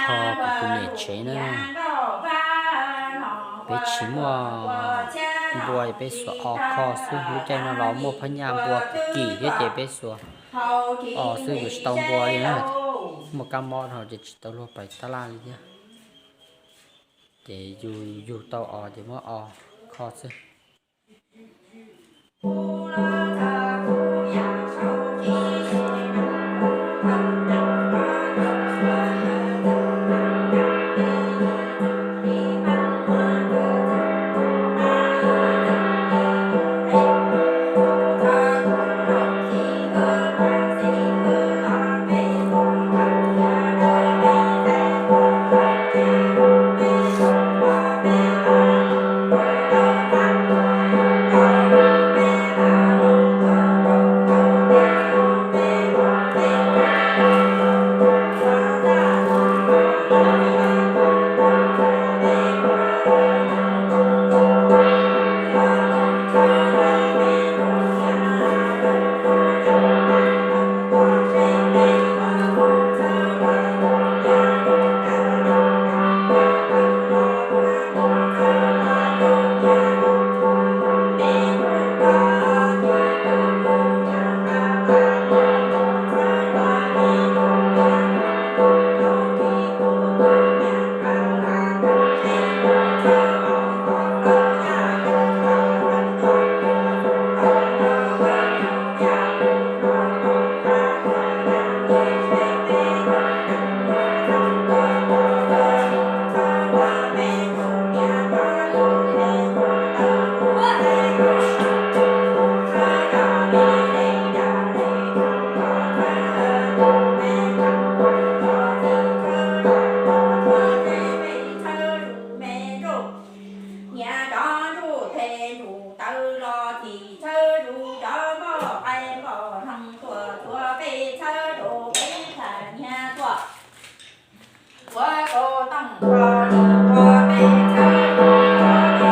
kho kuv tus niam tsev na. Peb tsis muaj npua, peb xuas os kho xwb. Lub caij no los muaj phab nyaj npua kim thiab ces peb xuas os xwb, yus tsis tau npua li na. Muaj kab mob no ces tsis tau luag pais tab laj li thiab. Ces yus yug tau os ces muab os kho xwb. Nyias cov ntsuj plig ntsuj tawv los thim txhawb zus cov moj qaib npoj hnoos tuaj tuav peb txhawb rau peb tham nyias tuaj. Tuav kaus tooj kos lis tuav peb txhawb zus tuav peb tham nyias tuaj.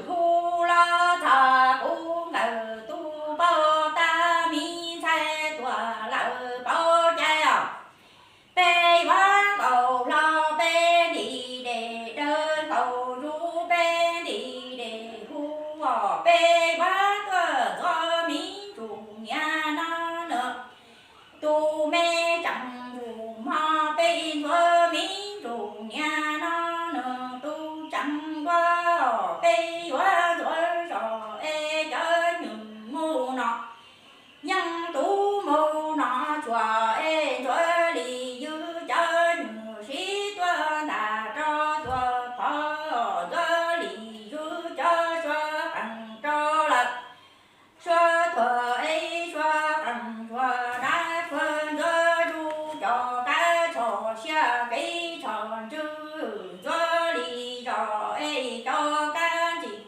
Hu los txog kuv nkawm tus pog tab mi ntxhais tuaj lawm paub cai os. Peb yuav nkaus hlo peb ntim dej dawb nkaus zus peb ntim dej hu os, peb yuav tuaj ntxuav me ntsuj niam no nws tus me tseem ntsuj mog, peb ntxuav me ntsuj niam no nws tus tseem npua os, peb yuav ntxuav zog es cov nws mus no yeej tus mus no tsuas es ntxuav li yus cov nws sib tuaj ntas rau tuaj phov, ntxuav li yus cov suav qeej rau lawm. Suav tuag es suav qeej suav dab, suav ntxuav zus cov kab tsho siab kev tsho ntswg, ntxuav li zog es cov kab ntxim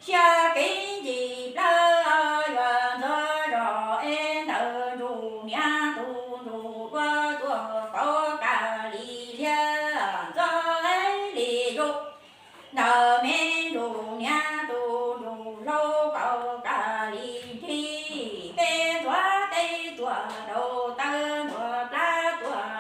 siab kev ntxim plawv, yuav ntxuav zog es ntawm ntsuj niam tus ntsuj dua tuaj kauv ka li liab, ntxuav li zus ntawm me ntsuj niam tus ntsuj hlau kauv ka li nrig, peb ntxuav teb tuaj rau taw, ntxuav plab tuaj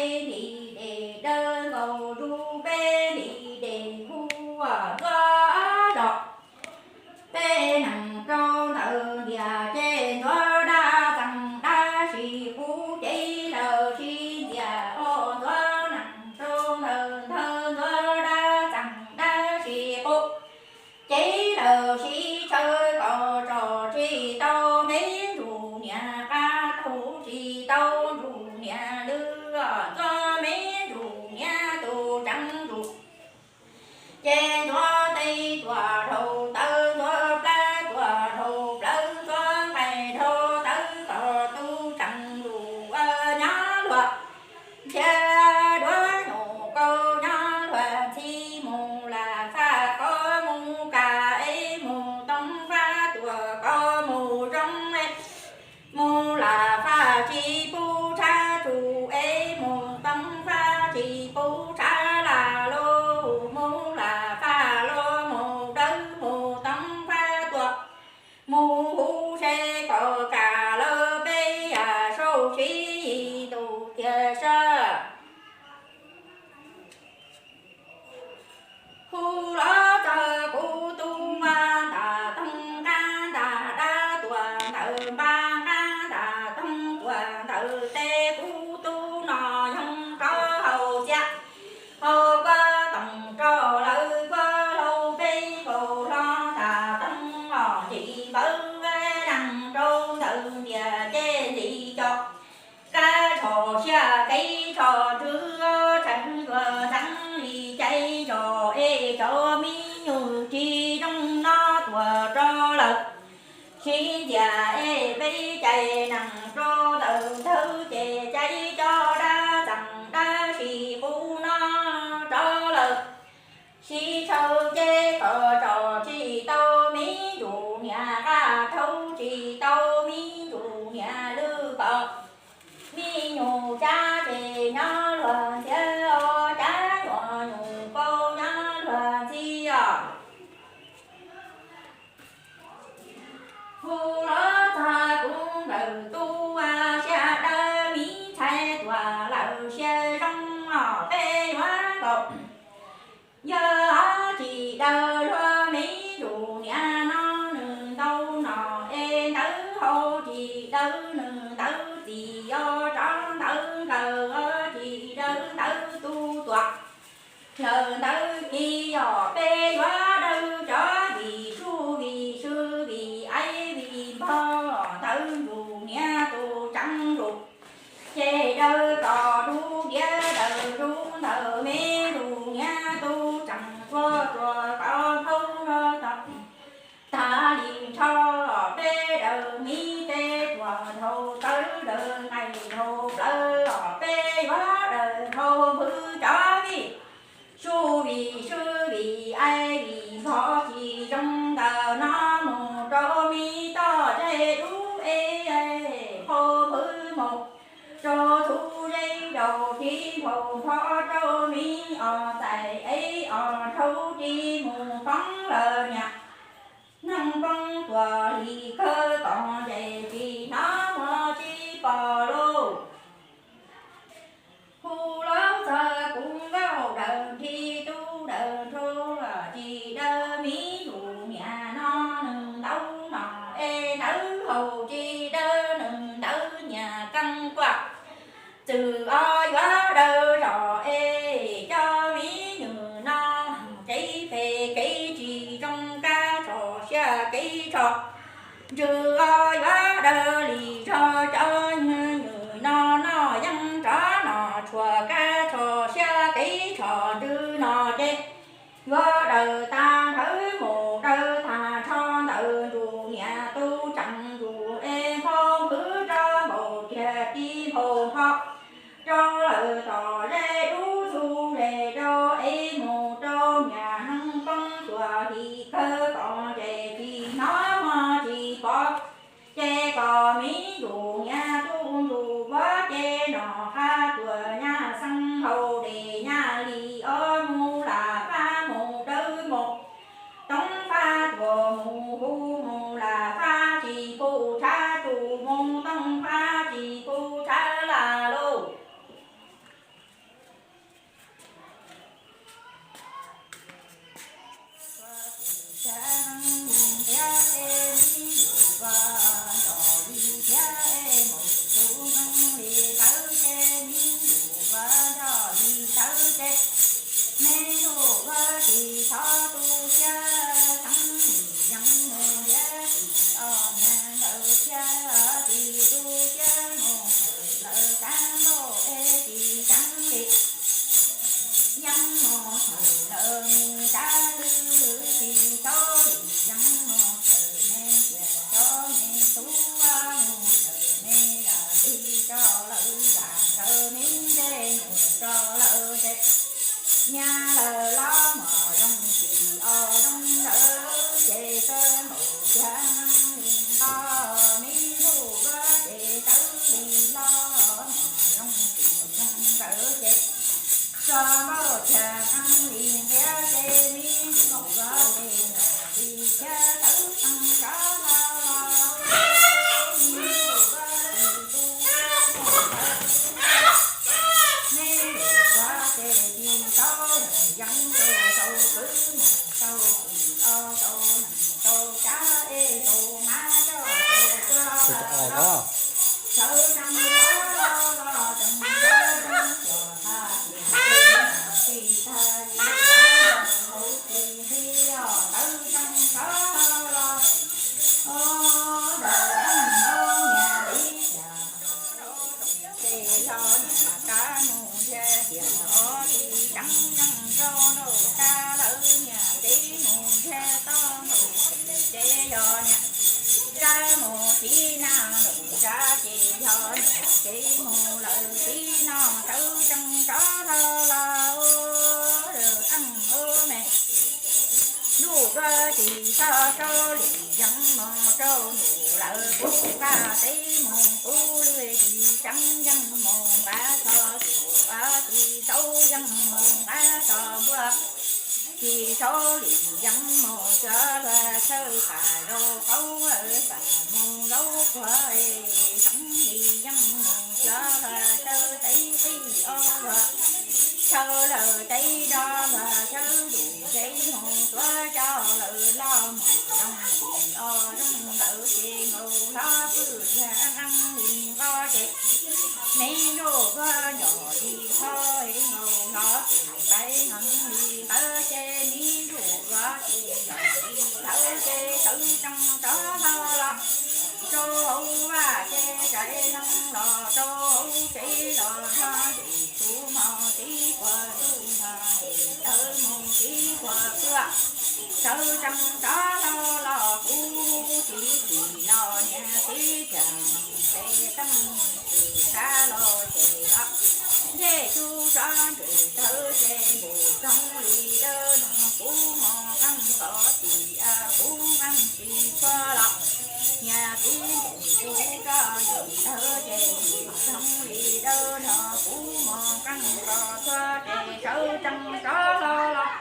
Peb ntim des dawb nkaus ntsuj, peb ntim des hu ntxuav zos. Peb nees rau ntawm ntias ces ntxuav dab txees dab tsi qub, ces lawv sib ntxias ua ntxuav nees rau ntawm ntawd ntxuav dab txees dab tsi qub. Ces lawv sib tshaw kom tso tsis tau me ntsuj niam qab, tau tsis tau ntsuj niam lwj, ntxuav me ntsuj niam tus tseem ntsuj. Ces ntxuav teb tuaj dhau tawv, ntxuav plab tuaj dhau plawv, ntxuav nqaij dhau tawv kom tus tseem ntsuj ua nyob luag. Ntxhiab duab nyuj kaub nyob luag ntxhi, mus lam faj koj mus kam es mus toov faj tuaj koj mus zoo es, mus lam faj tsis pub tshav tsuj es mus toov faj tsis pub tshav lam lauj, mus lam faj los mus dawb mus toov faj tuaj, mus huv se kom kam lawv peb yam saub sib tus tiag sab. Hu los txog kuv tub npaj ntam toog nqab ntam dab tuaj ntawm npaj nqab ntam toog tuaj ntawm tes, kuv tub no yog rov hauv txiaj hauv kuab toom rau lawv kuab hlau peb nkaus hlo ntam toog os ntsis npawv nees rau ntawm ntias ces ntxim co. Kab tsho siab kev tsho ntswg, tseem yuav tseem li cai zos es cov me nyuam tsis zoo no tuaj rau lawv sib ntxias es peb cai nees rau ntawm ntawd ces cai cov dab txees dab tsi qub no rau lawv sib tshaw ces kom tso tsis tau me ntsuj niam qab, tau tsis tau me ntsuj niam lwj kom me nyuam cab ces nyob luag ntxhiab os, cab nyuam nyuj kaub nyob luag ntxhi os. Hu los txog kuv nkawm tub siab dawb, me ntxhais tuaj lawm siab zoo os peb yuav nkaus. Yog tsis dawb luag me ntsuj niam no nws ntau no es ntawv hau, tsis dawb nws ntawv txiv os, rov ntawv nkawm os, tsis dawb ntawv tub tuaj lawm ntawv ci os, peb yuav dawb cov vim sub vim sw vim aiv vim npog ntawv ntsuj niam tus tseem ntsuj. Ces dawb kom dub diav dawb zus ntawm me ntsuj niam tus tseem ntsuj, tuaj kom phauj nrog tog. Tag li nrho peb dawb me teb tuaj dhau tawv, dawb nqaij dhau plawv, peb yuav dawb dhau npwg cov vij sub vij sw vij aiv vij npog tsis zoo ntawm no mus rau me toj zej dub es phauj npwg mus rau txhuv zeb rau txiv npauj npog rau me os txais es os dhau tsis mus poob lawm niam. Neeg poob tuaj li kawg kom ntsej tsis hnov muag tsis pom lauj. Hu los txog kuv nkauj dawb nthi tub dawb nrho, tsis dawb me ntsuj niam no nws ntawv no es ntawv hau, tsis dawb nws ntawv niam keeb kuaj. Txwm os yuav dawb zos es cov me nyuam no tsev phem kev tsis zoo, kab tsho siab kev tsho ntswg os yuav dawb li zog, cov me nyuam no noj yeeb nrov no tshuav kab tsho siab kev tsho ntswg no ces yuav dawb tag nrhawv mus dawb tag nrho ntawm ntsuj niam tus tseem ntsuj es phauj npwg rau npauj tiag tsis npauj npog rau lawm tom zej dub txhuv zej rau es mus rau niam. Neeg poob tuaj li kawg kom ntsej tsis hnov muag tsis pom, ces kom me ntsuj niam tus ntsuj puab ces noj qab tuaj nyab xeeb hau dej nyab li os, mus lam faj mus dawb mus Ntawd ces me ntsuj ua tsis txhob tu siab, teeb li yeej mus thiab tsis o niag ntawd thiab, tsis tu siab mus tawm lawm kab npauj es tsis tseeb li. Yeej mus tawm lawm mus kab lwj, tsis txhob li yeej mus tawm me xiam cov me tub, mus tawm me yam li tso lawm yam ntawd me ntsej mus tso lawm ces nyab lawm los mos zoo tsis o zoo lawm ces kawg nkaus kiag li nqo me ntsuj ua ces tawv li los mos zoo tsis zoo lawm ces tso npauj thiab teeb li ntiab ces me ntsuj ua ces nkaus li thiab tawv teeb rov los los me ntsuj ua tsis tu me ntsuj ua ces tsis tau yeej rau rau kwv mus rau tsis o rau neeg rau cab es rau mab coj rau tuag los sawv tsees rov los los tsees sawv tsees xyuas tag ces tsis tag li hauv tsis nqi os tawv tsees rov los ntawm niam tib tiam ces yog niam rab mus ntiag tiam os tsis tseeb yeej rau nraum rab lawm niam tib mus ntiag toj nraum ces yog niam rab mus tib nag nraum rab ces yog niam tib mus lawm tib no tawv tsees rov los los eej ub me ntsuj ua tsis txhob rau li yeej mus rau nraum lawm kuv vaj tib mus kuv lwj tsis tseeb yeej mus nqa txog tsuas tsis tau yeej mus nqa txog npua tsis tau li yeej mus cov luag chaw pam rau qaub lawm pam mus zaub puag tseeb li yeej mus cov luag chaw teb qij ob luag chaw lawm teb do luag chaw lus tsev mus tuav coj lawm los mos zoo tsis o zoo lawm ces nkaus hlob pwj thiab eej li nqo ces me ntsuj ua nco li qhov nkaus hlob pwj pais heev li ntawd ces me ntsuj ua ces nco li ntawd ces tawv tsees rov hlo los rau hauv vaj ces tsav leej los rau hauv tsev los nrog ntim tus mos tib puag tus mos ntim tawv mus tib puag tuaj tawv tsees rov hlo los kuv tib tsis los niam tib tiam tes teej tsis sab los ces ncej tsuj tso ntsws tawv ces npum zoo li dawb no kuv mos qeej kos tim kuv qeej tsis tshua los niam tib npum kuv tso ntsws tawv ces npum zoo li dawb no kuv mos qeej kos tshua ces tawv tsees rov hlo los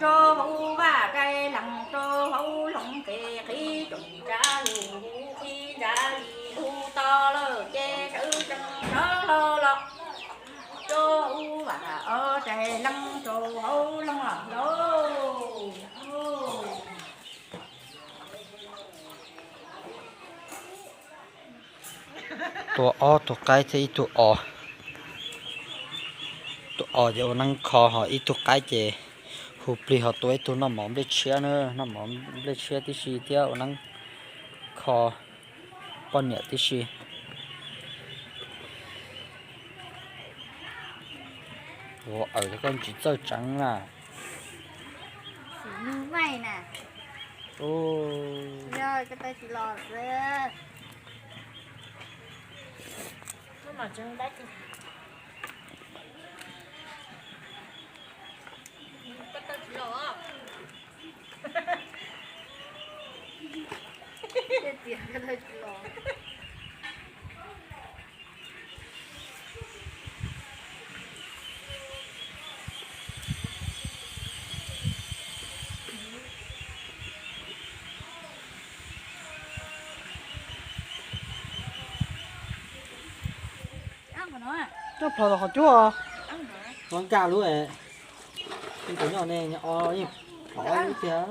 rau hauv vaj tsaij lees rau hauv loog ces qhib rooj tsav lug qhib tsav li lug to lawm ces tawv tsees rov hlo los rau hauv vaj ob tsaij lees rau hauv loog los lauj. Tua ob tug qaib thiab ib tug os. Tus os ces ua neeb kho, ho ib tug qaib ces hu plig ho tua ib tug noj mov nplej tshiab na, noj mov nplej tshiab tib si thiab ua neeb kho poj niam tib si. Ua aws, koj tsis txawj tseev na. Coj plhov los qhov cuab, qhov nkag lub, nyob ne, o, yeej plhov lub tiag.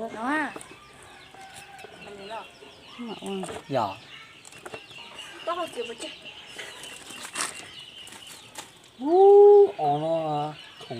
Yog. Ub, o no khoom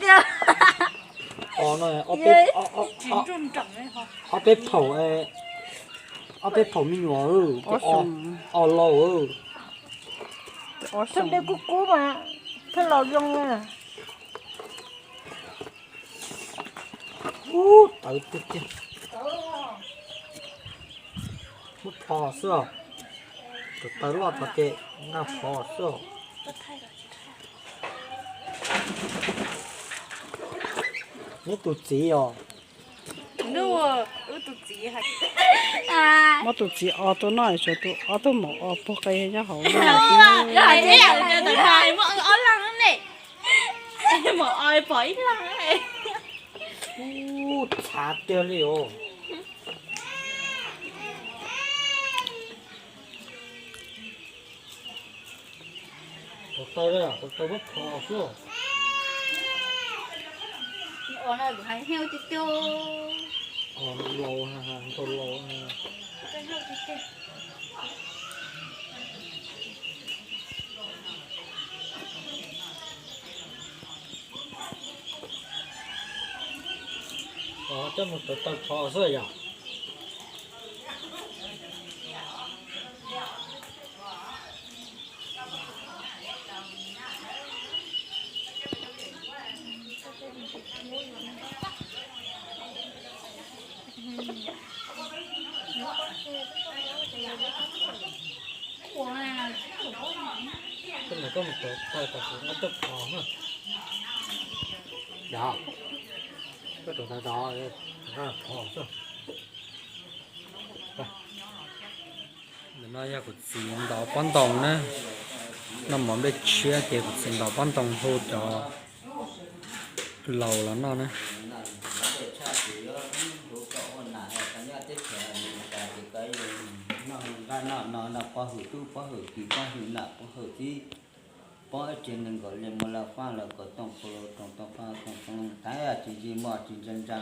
tiag. Ob peb phaum, ob peb phaum me nyuam, o lauj. Thaj dej kub kub mas thaj los zoo. Ub, tawv tiag tiag. Muab phov xwb os. Tus taw loj tag ces nqa phov xwb os. Neb tus txiv os. Muab tus txiv o tuaj noj, tshuav tus ob tug maum o puag qe nyob hauv. Ub, txhav tiag li os. Tus taw, tus taw muab phov xwb. Laus, ntau laus. Coj mus taw taw phov xwb yom. Koj mus taw taw tas kuv muab coj phov na. Yog, koj tus taw tod, phov xwb. Ntawm no yog kuv txiv ntov pob ntoo na. Noj mov nplej tshiab ces kuv txiv ntov pob ntoo hu cov laus los noj na. Noj pob hwm tub pob hwm kiv pob hwm nam pob hwm txiv, pob ib tsev neeg nkaum leej muaj laj faj los kom tooj kua loo toog tooj faj tooj tooj thaiv tsis ntsig moj tsis ntsa ntsa.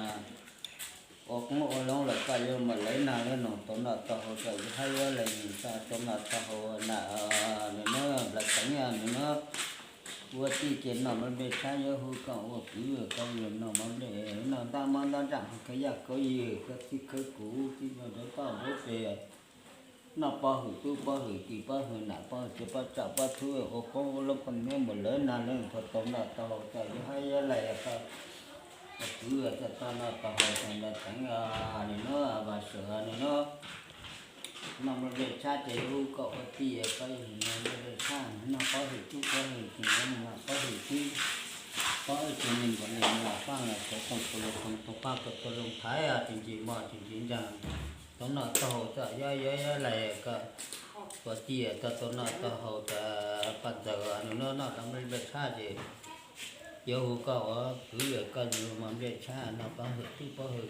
Ua qoob ua loo lawm koj yuav mus lawv nag lawv noog tau noj tau haus txawm yuav hab yuav lees tau noj tau haus na. Nws nab nplawg teev nws nab ua tij ces noj mov nplej tshab yuav hu koj ua kwv koj yuav noj mov nplej noj ntab mob ntab ntsaj koj yaj koj yig koj txij khawb kuv txij nrov toj nrov pes. Noj pob hwm tub pob hwm kiv pob hwm nam pob hwm txiv pob tsam pob txhub ua qoob ua loo koj yuav mus lawv nag lawv noog tau noj tau haus txawm yuav hab yuav lees koj ua kwv tau noj tau haus tau nplawg teev nws nab Vam Sawm nws nab noj mov nplej tshab ces yuav hu koj ua tij koj yuav noj mov nplej tshab noj pob hwm tub pob hwm kiv noj pob hwm txiv, pob ib tsev neeg nkaum leej muaj laj faj los kom tooj kua loo toog tooj faj koj kua loo thaiv tsis ntsig moj tsis ntsig ntsa, tau noj tau haus txawm yuav yuav lees koj ua tij tau tau noj tau haus txawm paj ntxawm nws nab noj tau mov nplej tshab ces yuav hu koj ua kwv koj yuav mov nplej tshab noj pob hwm tub pob hwm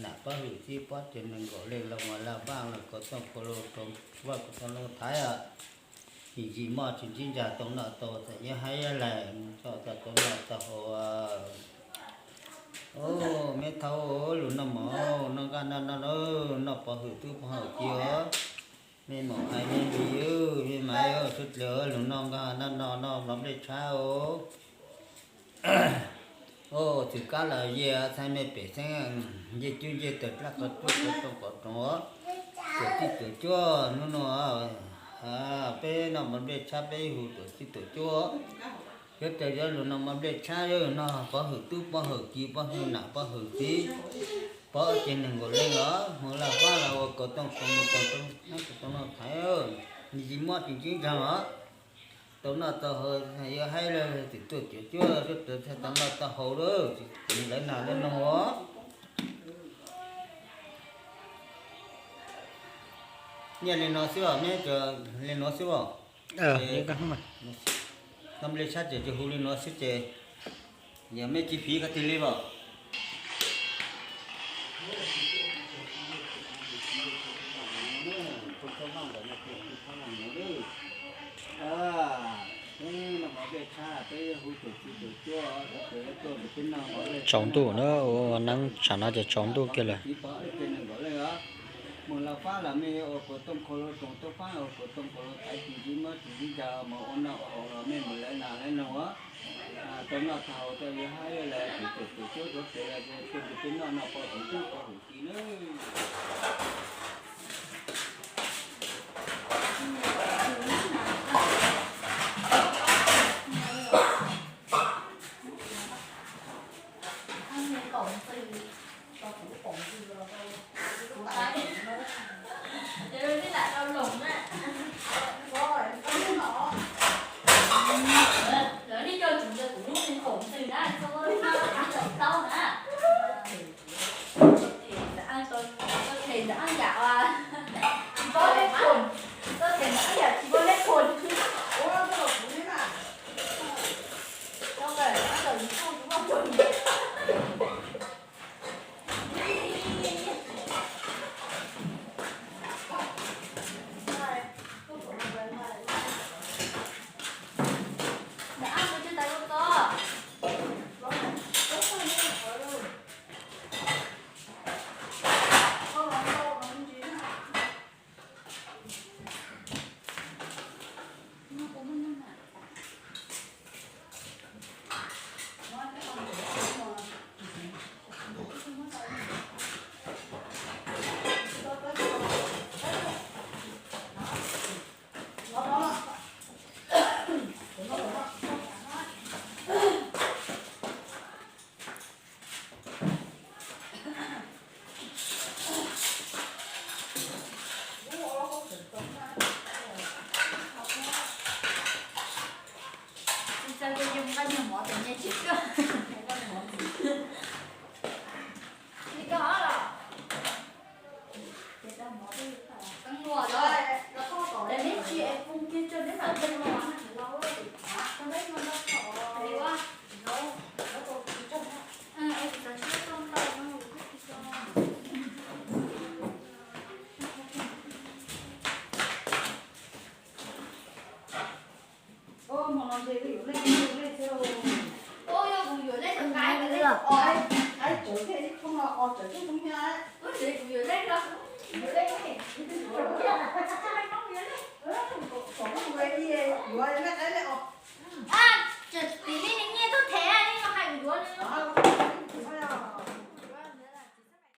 nam pob hwm txiv pob tsev neeg nkaum leej los muaj laj faj los kom tooj kua loo toog faj koj kua loo thaiv tsis ntsig moj tsis ntsig ntsa tau noj tau txawm yuav hab yuav lees tau tau noj tau haus. Mej thauj lug noj mov noj nqaj noj noj, noj pob hwm tub pob hwm kiv os. Mej maum hais mej npis, mej maiv, suav dlawg lug noj nqaj noj noj, noj mov nplej tshab os. Txwm kab los yej txhais mej pem xeeb, ncej cub ncej taws dlab qhov rooj qhov rooj qhov rooj os. Tuam txij tuam cuab hnub no peb noj mov nplej tshab peb hu tuam txij tuam cuab. Suav dlawg yuav lug noj mov nplej tshab yuav noj pob hwm tub pob hwm kiv pob hwm nam pob hwm txiv, pob tsev neeg nkaum leej os muaj laj faj los ua kom tooj kua loo toog tooj noj thaiv tsis ntsig moj tsis ntsig ntsa os. Tau noj tau haus yuav hab lawm txwm tuaj cuam cuab suav dlawg txhaj tau noj tau haus lawm tsis lawv nag lawv noog os. Nyiaj li no xwb os, mej tsuas li no xwb os. Noj mov nplej tshab ces tsuas hu li no xwb ces yog mej tsis piv koj tig li os. Tsaus ntuj na, ua neeb tsam no ces tsaus ntuj kiag lawm. Mus Lauj Fab los mej ua kuv tooj khau los roos, Tub Fab ua kuv tooj khau los thaiv tsis ntsib muab tsis ntsib ntsa mus ua noj ua haus los mej mus lawv nas lawv noog, tau noj tau haus tau yuav hab lawm, tus tus tus cuab tus pem los tus pem noj noj pov hwm tub pov hwm ci na. Lawv li coj tsis ntawd kuv lub me qaum ntws na, txog lub no tsis tau na. Txoj them ntawm Ab Yam as, tsis paub lej phum. Txoj them ntawm Ab Yam tsis paub lej phum.